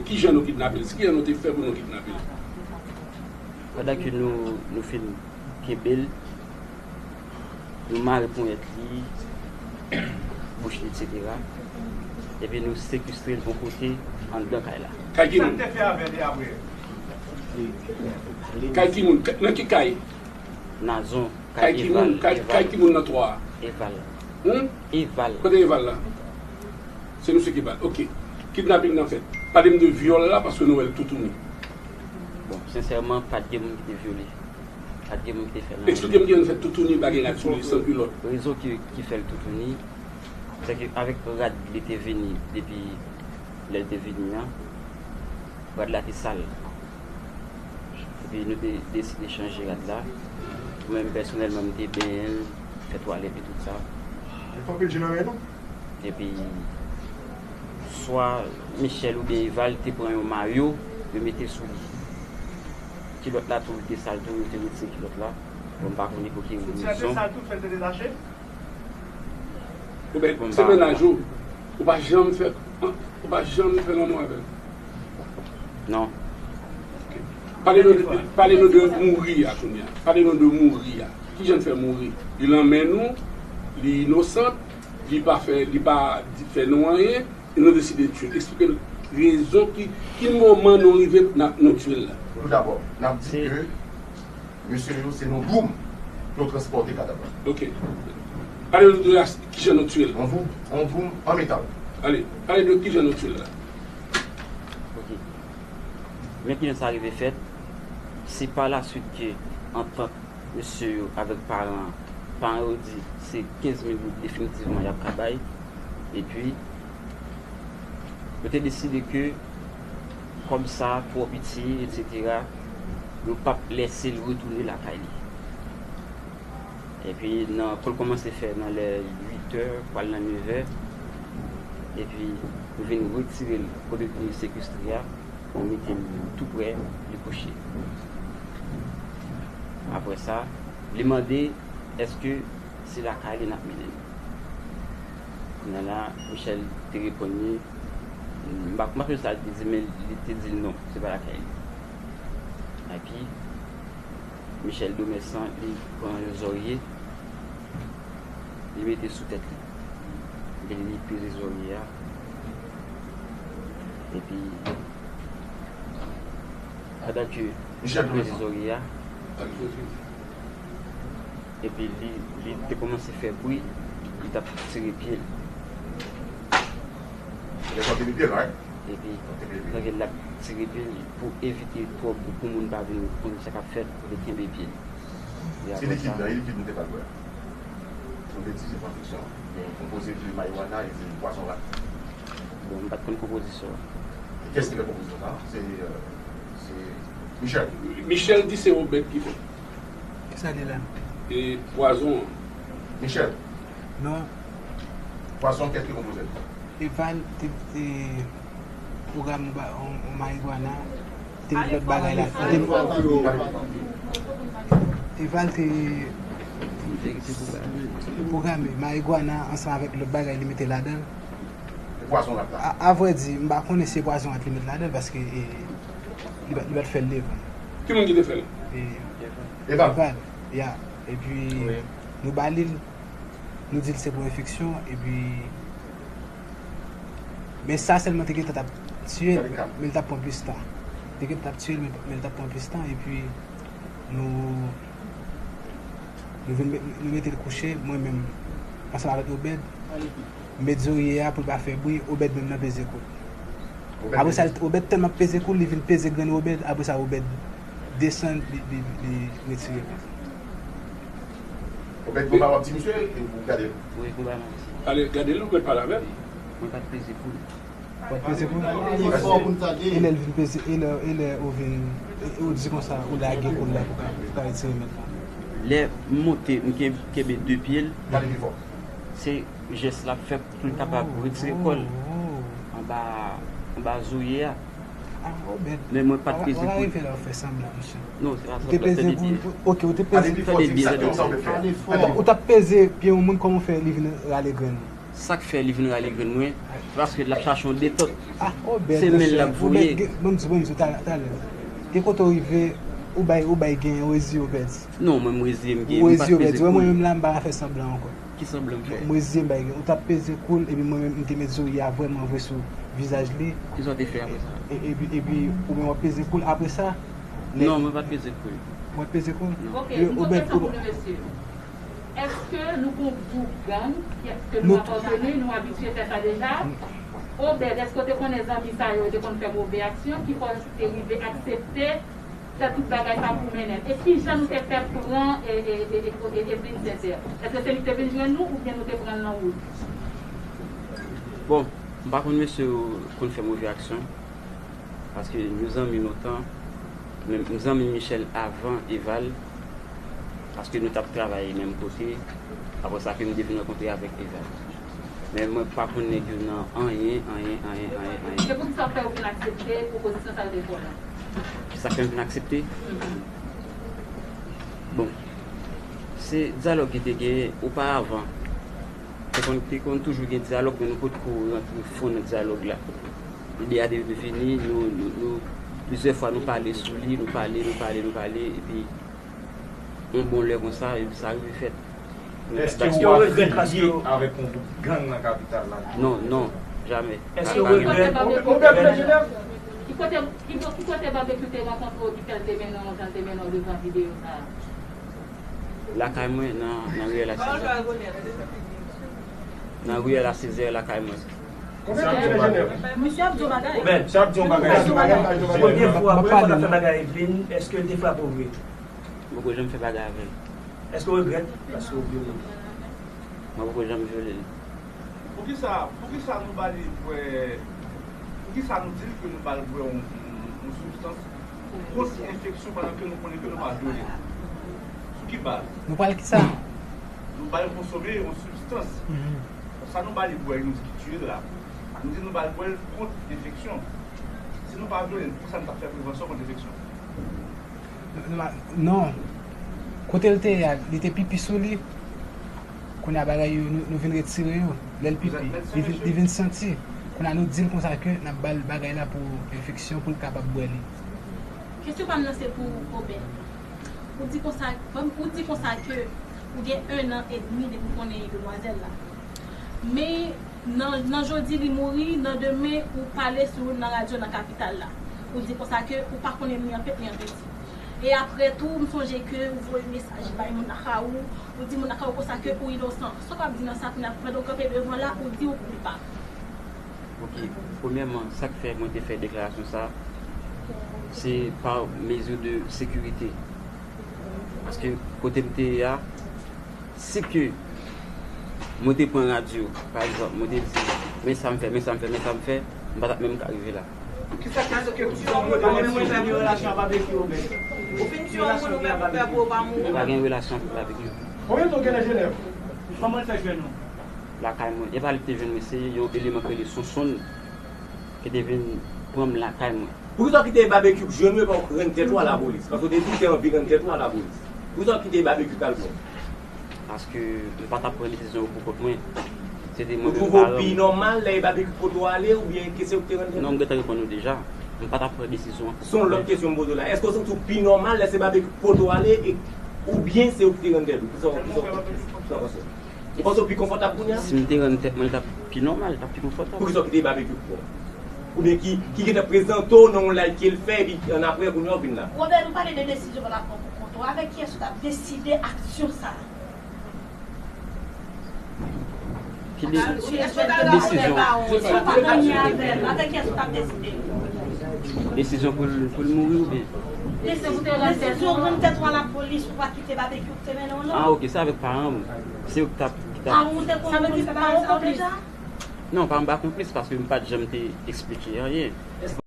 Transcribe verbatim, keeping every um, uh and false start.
Ki jan nou kidnape l? Ki jan nou te fè pou nou kidnape l? Pandan ke nou, nou fin kenbe l, nou mare ponyèt li, bouch li, etsetera. Epi nou sekestre l yon kote anndan kay la. Kay ki moun? Kay ki moun? Ka- Nan ki kay? Nazon, kay Kay ki Eval, moun? Kay, Eval, kay ki moun nan twa a? Eval. Hmm? Eval. Kote Eval la? Se misye ki ba l. Ok. Kidnaping nan fèt. Pale m de vyòl la, paske nou wè l toutouni. Bon, sensèman, pa t gen moun ki te vyole. Pa t gen moun ki te fè l anyen. Eksplike m ki jan l fè toutouni, bagay la sou li, san kilòt. Rezon ki, ki fè l toutouni, se ke avèk rad li te vini, depi lè l te vini an, rad la te sal. Epi nou te deside chanje rad la. Mwen menm pèsonèlman, m te benyen l, fè twalèt e tout sa. Li fè anpil je nan men nou. Epi, swa Michel oubyen Eval te pran yon mayo, yo mete sou li. Kilòt la tou, li te sal tou, yo te retire kilòt la. Bon, m pa konnen pou ki rezon. Sal tou, fè l te detache? Ou ben, se mennaj ou. Ou pa janm fè, ou pa janm fè lanmou avè l? Non. Pale nou de, pale nou de mouri a kounye a. Pale nou de mouri a. Ki jan l fè mouri? Li nan men nou, li inosan, li pa fè, li pa di, fè nou anyen, e nou deside tiye l. Eksplike n rezon ki, ki moman nou rive n ap, nou tiye l la. Tout dabò, n ap di ke mesye yo, se nan Vroom pou yo transpòte kadav la. Ok. Pale nou de la, ki jan nou tiye l. An Vroom, an Vroom, an metal. Ale, pale de ki jan nou tiye l la. Ok. Men ki jan sa rive fèt, se pa la swit ke, antank mesye yo avèk paran an, paran yo di se kenz mil goud definitivman y ap ka bay. Epi, yo te deside ke kòb sa twò piti, etsetera, yo p ap lèse l retounen lakay li. Epi, nan, kou l kòmanse fè nan lè uit è, pral nan nevè, epi, yo vin retire l kote l te sekestre a, nou mete l tou prè, li kouche. Apre sa, li mande, èske se lakay li n ap mennen l? Kounye a la, Michel te reponn li, m pa, m pa sonje sa l te di, men li te di l non, se pa lakay li. Epi, Michel Domèsan, li pran yon zòrye, li mete sou tèt li. Epi li peze zòrye a. Epi, pandan ke li peze zòrye a, epi li, li te kòmanse fè bri, li t ap tire pye l. Epi, pandan l ap tire pye l, pou evite twòb, pou moun pa vin konn sa k ap fèt, li kenbe pye l. Se likid nan, e likid nou te pral bwè a. Nou te di se pran fiksyon. Gen konpoze de marijuana e de pwazon rat. Bon, m pa t konn konpozisyon an. E kiyès ki fè konpozisyon sa a? Se, euh, se Michel. Michel di se Obed ki fè. Kisa li la? E pwazon an. Michel. Non. Pwazon, kiyès ki konpoze l? Eval te, te pwograme yon ba-, yon, yon marijuana, te met lòt bagay la. Te, Eval te pwograme marijuana ansanm avèk lòt bagay li mete ladan l. E pwazon rat la? A, a vrè di, m pa konnen si se pwazon rat li met ladan l, paske, e, li pa, li pa t fè l devan. Ki moun ki te fè l? E, Eval. Eval, ya. Epi, nou ba li l, nou di l se pou enfeksyon, epi, men sa sèlman te gentan t ap tiye l, men l t ap pran plis tan. Te gentan t ap tiye l, men, men l t ap pran plis tan, epi nou, nou vin met, nou mete l kouche, mwen menm, ansanm avèk Obed, m met zòrye a pou l pa fè bri, Obed menm nan peze kou l. Apre sa, Obed tèlman peze kou l, li vin peze grenn Obed, apre sa, Obed desann, li, li, li retire kou l. Obed, konba w ap di misye, e ou gade l? Wi, konba m ap di. Ale, gade l, ou mèt pale avè l. Mwen pa t peze kou l. Ou pa t peze kou l? Li fò pou n tande. E lè l vin peze, e lè, e lè ou vin, e, e ou di konsa, ou lage kou l la pou ka, pou ka retire mèt la. Lè m monte, m ken-, kenbe de pye l. Pale pi fò. Se jès l ap fè pou l kapab retire kò l anba, anba zòrye a. Ah, Obed. Men mwen pa t peze kou l. Ou pa rive la, ou fè sanblan, mesye. Non, se pa sanblan, se de pye. Ok, ou te peze. Pale pi fò, di egzakteman sa w te fè. Ou t ap peze pye yon moun, kòman w fè li vin rale grenn ou? Sa k fè li vin rale grenn mwen, se paske l ap chache yon detant. Ah, Obed, se men l l ap voye. Obed, gen, ban m di, ban m di, talè, talè. Gen kote w rive, ou bay, ou bay gen, ou rezi, Obed. Non, mwen, m rezi, m gen, m pa t peze kou l. Ou rezi, Obed. Mwen menm la, m pa fè sanblan ankò. Ki sanblan m fè? Mwen rezi, m bay gen. Ou t ap peze kou l, epi mwen menm, m te met zòrye a vrèman vre sou vizaj li. Kisa w te fè apre sa? E, epi, epi, ou menm w ap peze kou l apre sa? Non, mwen pa t peze kou l. Mwen peze kou l? Non. Ok, yon kesyon pou nou, mesye. Èske nou gon gwoup gang ke nou apateni, nou abitye fè sa deja? Obed, èske w te konnen zanmi sa yo te konn fè move aksyon ki fè w te rive aksepte fè tout bagay sa pou mennen l? E kijan nou te fè pran e, e, e, e, e, Evelyne Sincère? Èske se li ki te vin jwenn nou oubyen nou te pran l nan wout? Bon, m pa konn mesye yo konn fè move aksyon. Paske nou zanmi lontan. Men m zanmi Michel avan Eval, paske nou t ap travay menm kote. Apre sa ke m te vin rankontre avèk Eval. Men mwen pa konn nèg yo nan anyen, anyen, anyen, anyen, anyen. Se poukisa w fè w vin aksepte pwopozisyon sa yo te fè w la? Sa k fè m vin aksepte? Mhm. Bon, se dyalòg ki te genyen oparavan. Te konn, te konn toujou gen dyalòg, men nou potko rantre fon nan dyalòg la. Lide a te vini, nou, nou, nou, plizyè fwa nou pale sou li, nou pale, nou pale, nou pale, epi yon bon lè konsa, epi sa rive fèt. Èske w ap filiye avèk yon gwoup gang nan kapital la? Non, non, jamè. Èske w regrèt? Ki kote, ki, ki kote Babekyou te rankontre w ki fè l te mennen w jan l te mennen w devan videyo sa a? Lakay mwen, nan, nan riyèl a Sezè. Nan riyèl a Sezè, lakay mwen. Misye ap di yon bagay. Obed, misye ap di yon bagay. Premye fwa, premye fwa w t ap fè bagay Evelyne, èske l te frape w vre? Mwen poko janm fè bagay avè l. Èske w regrèt paske w vyole l? Mwen poko janm vyole l. Poukisa, poukisa nou ba li bwè, poukisa nou di l ke nou ba l bwè yon, yon, yon sibstans kont enfeksyon pandan ke nou konnen ke nou pa vyole l? Sou ki baz? Nou ba l kisa? Nou ba l konsome yon sibstans. Mhm. Sa nou ba li bwè, nou di ki tiye l la. Nou di nou ba l bwè l kont enfeksyon. Si nou pa vyole l, poukisa nou t ap fè prevansyon kont enfeksyon? Non, non. Kote l te ye a, li te pipi sou li. Kounye a bagay yo, nou, nou vin retire yo. Lè l pipi, li vin, li vin santi. Kounye a nou di l konsa ke n ap ba l bagay la pou enfeksyon, pou l kapab bwè li. Kesyon pa m nan se pou Obed. Ou di konsa, ou di konsa ke ou gen en an edmi depi w konnen demwazèl la. Men nan, nan jodi li mouri, nan demen ou pale sou nan radyo nan kapital la. Ou di konsa ke ou pa konnen ni an pèp ni an pèdi. E apre tou, m sonje ke ou voye mesaj bay moun lakay ou, ou di moun lakay ou konsa ke ou inosan. Sa w ap di nan sa kounye a, pandan w kanpe devan la, ou di ou koupab? Ok, premyèman, sa k fè mwen te fè deklarasyon sa, se pa mezi de sekirite. Paske kote m te ye a, si ke mwen te pran radyo, pa egzanp, mwen te di, men sa m fè, men sa m fè, men sa m fè, m pa t ap menm ka rive la. Kisa k fè ke tout sa w mwen pa menm mwen fè relasyon ak Babekyou, men? Ou fin di yon moun ou menm ou pè pou ou pa mouri? M pa gen relasyon ak Babekyou. Konbyen tan w gen nan Jenèv? Kòman l fè jwenn ou? Lakay mwen. E pa li ki te jwenn mwen, se yon eleman ki rele Sonsonn ki te vin pran m lakay mwen. Poukisa w kite Babekyou jwenn ou epi w rann tèt ou a lapolis? Paske w te di w te anvi rann tèt ou a lapolis. Poukisa w kite Babekyou t al pran w? Paske m pa t ap pran desizyon yo pou kont mwen. Se te mwen menm paran m. Ou twouve w pi nòmal lè e Babekyou k pote w ale oubyen ke se ou ki te rann tèt ou? Non, m gentan reponn ou deja. M pa t ap pran desizyon an pou kont mwen. Se yon lòt kesyon m poze w la. Èske w santi w pi nòmal lè se Babekyou k pote w ale e, oubyen se ou ki te rann tèt ou? Kisa w, kisa w, kisa w panse? Ou panse w pi konfòtab kounye a? Si m te rann tèt mwen, li t ap pi nòmal, li t ap pi konfòtab. Poukisa w kite Babekyou pran w? Oubyen ki, ki gentan prezante w nan yon live ke l fè, epi annapre, kounye a, w vin la? Robert, nou pale de desizyon w t ap pran pou kont ou. Avèk kiyès ou t ap deside aksyon sa a? Ki de-, desizyon? Si w pa t anyen avè l, avèk kiyès ou t ap deside? Desizyon pou l, pou l mouri oubyen? Desizyon pou te rann tèt ou. Desizyon rann tèt ou a lapolis, ou pa kite Babekyou ki te mennen w non. Ah, ok, se avèk paran m. Se yo ki t ap, ki t ap. Paran w te konn fè bagay sa yo deja? Non, paran m pa konplis paske m pa t janm te eksplike anyen.